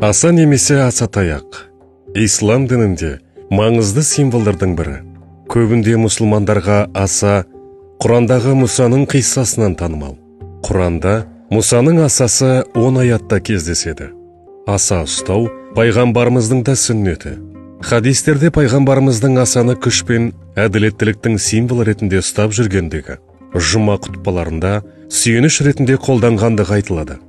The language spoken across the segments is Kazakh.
Аса немесе аса таяқ ислам дінінде маңызды символдардың бірі. Көбінде мұсылмандарға аса Құрандағы Мұсаның қиссасынан танымал. Құранда Мұсаның асасы 10 аятта кездеседі. Аса ұстау пайғамбарымыздың да сүннеті. Хадистерде пайғамбарымыздың асаны күш пен әділеттіліктің символы ретінде ұстап жүргендігі, жұма құтпаларында сүйеніш ретінде қолданғандығы айтылады.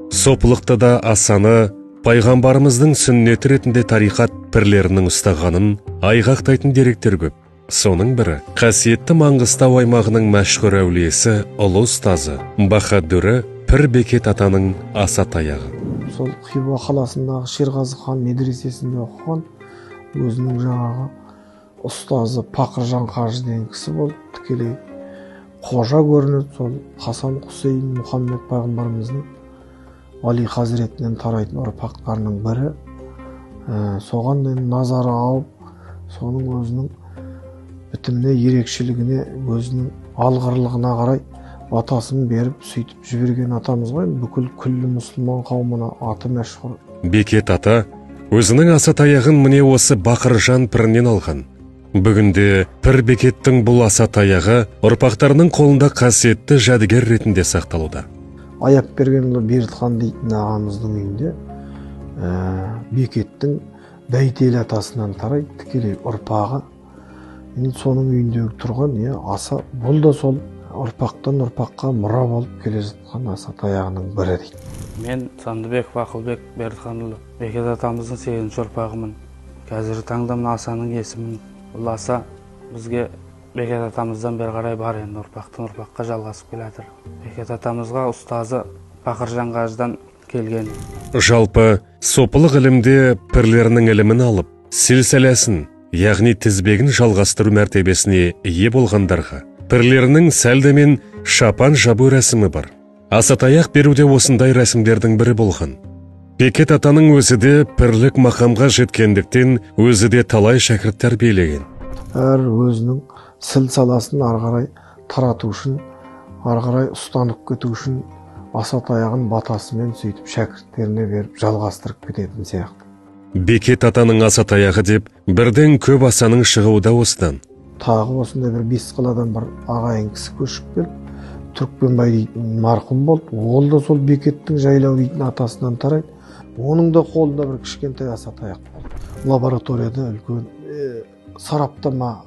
Сопылықта да асаны пайғамбарымыздың сүннеті ретінде тариқат пірлерінің ұстағанын айғақтайтын деректер көп. Соның бірі қасиетті Маңғыстау аймағының мәшһүр әулиесі, ұлы ұстазы Бахадүрі Пір Бекет атаның аса таяғы. Сол Хиуа қаласындағы Шерғазы хан медресесінде оқыған өзінің жаңағы ұстазы Пақыржан қажы деген кісі болып, тікелей қожа көрінеді. Сол Хасан, Хусейн, Мұхаммед пайғамбарымыздың Али хазіретінен тарайтын ұрпақтарының бірі. Соған назары ауып, соның өзінің бітіміне, ерекшелігіне, өзінің алғырлығына қарай батасын беріп, сөйтіп жіберген атамыз ғой, бүкіл күллі мұсылман қауымына аты мәшһүр. Бекет ата өзінің аса таяғын міне осы Бақыржан пірінен алған. Бүгінде Пір Бекеттің бұл аса таяғы ұрпақтарының қолында қасиетті жәдігер ретінде сақталуда. Аяп бергенұлы Бердіхан дейтін ағамыздың үйінде Бекеттің Бәйтел атасынан тарай тікелей ұрпағы. Енді соның үйіндегі тұрған аса, бұл да сол ұрпақтан ұрпаққа мұра болып келе жатқан аса таяғының бірі дейді. Мен Сандыбеков Ақылбек Бердіханұлы, Бекет атамыздың 8-ші ұрпағымын. Қазіргі таңда мына асаның есімін. Бұл аса бізге Бекет атамыздан бері қарай бар, енді ұрпақтан ұрпаққа жалғасып келе жатыр. Бекет атамызға ұстазы Бақыржан қажыдан келген. Жалпы сопылық ілімде пірлерінің ілімін алып, сілсіләсін, яғни тізбегін жалғастыру мәртебесіне ие болғандарға пірлерінің сәлдемен шапан жабу рәсімі бар. Асатаяқ беруде осындай рәсімдердің бірі болған. Бекет атаның өзі де пірлік мақамға жеткендіктен өзі де талай шәкірт тәрбиелеген. Әр өзінің сілсаласын ары қарай тарату үшін, ары қарай ұстанып кету үшін аса таяғын батасымен сөйтіп шәкірттеріне беріп жалғастырып кететін сияқты. Бекет атаның аса таяғы деп бірден көп асаның шығуы да осыдан. Тағы осындай бір 5 қаладан бір ағайын кісі көшіп келіп, Түркпенбай дейтін марқұм болды. Ол да сол Бекеттің Жайлау дейтін атасынан тарайды. Оның да қолында бір кішкентай аса таяқ болды. Лабораторияда үлкен сараптама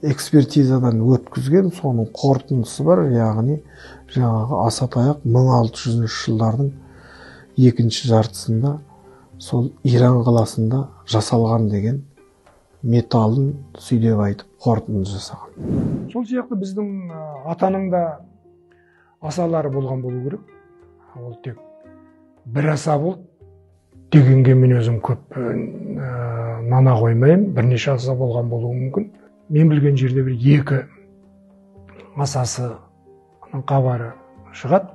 экспертизадан өткізген, соның қорытындысы бар, яғни жаңағы аса таяқ 1600 жылдардың екінші жартысында сол Иран қаласында жасалған деген металын сүйдеп айтып қорытынды жасаған. Сол сияқты біздің атаның да асалары болған болу керек. Ол тек бір аса болды дегенге мен өзім көп нана қоймаймын. Бірнеше аса болған болуы мүмкін. Мен білген жерде бір 2 асасының хабары шығады.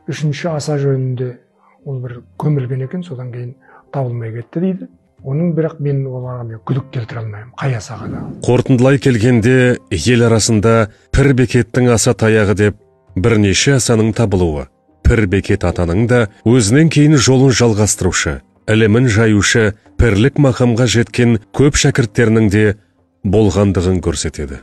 3-ші аса жөнінде ол бір көмілген екен, содан кейін табылмай кетті дейді. Оның бірақ мен оларға мен күдік келтіре алмаймын, қай асаға да. Қорытындылай келгенде ел арасында Пір Бекеттің аса таяғы деп бірнеше асаның табылуы, Пір Бекет атаның да өзінен кейін жолын жалғастырушы, ілімін жаюшы, пірлік мақамға жеткен көп шәкірттерінің де болғандығын көрсетеді.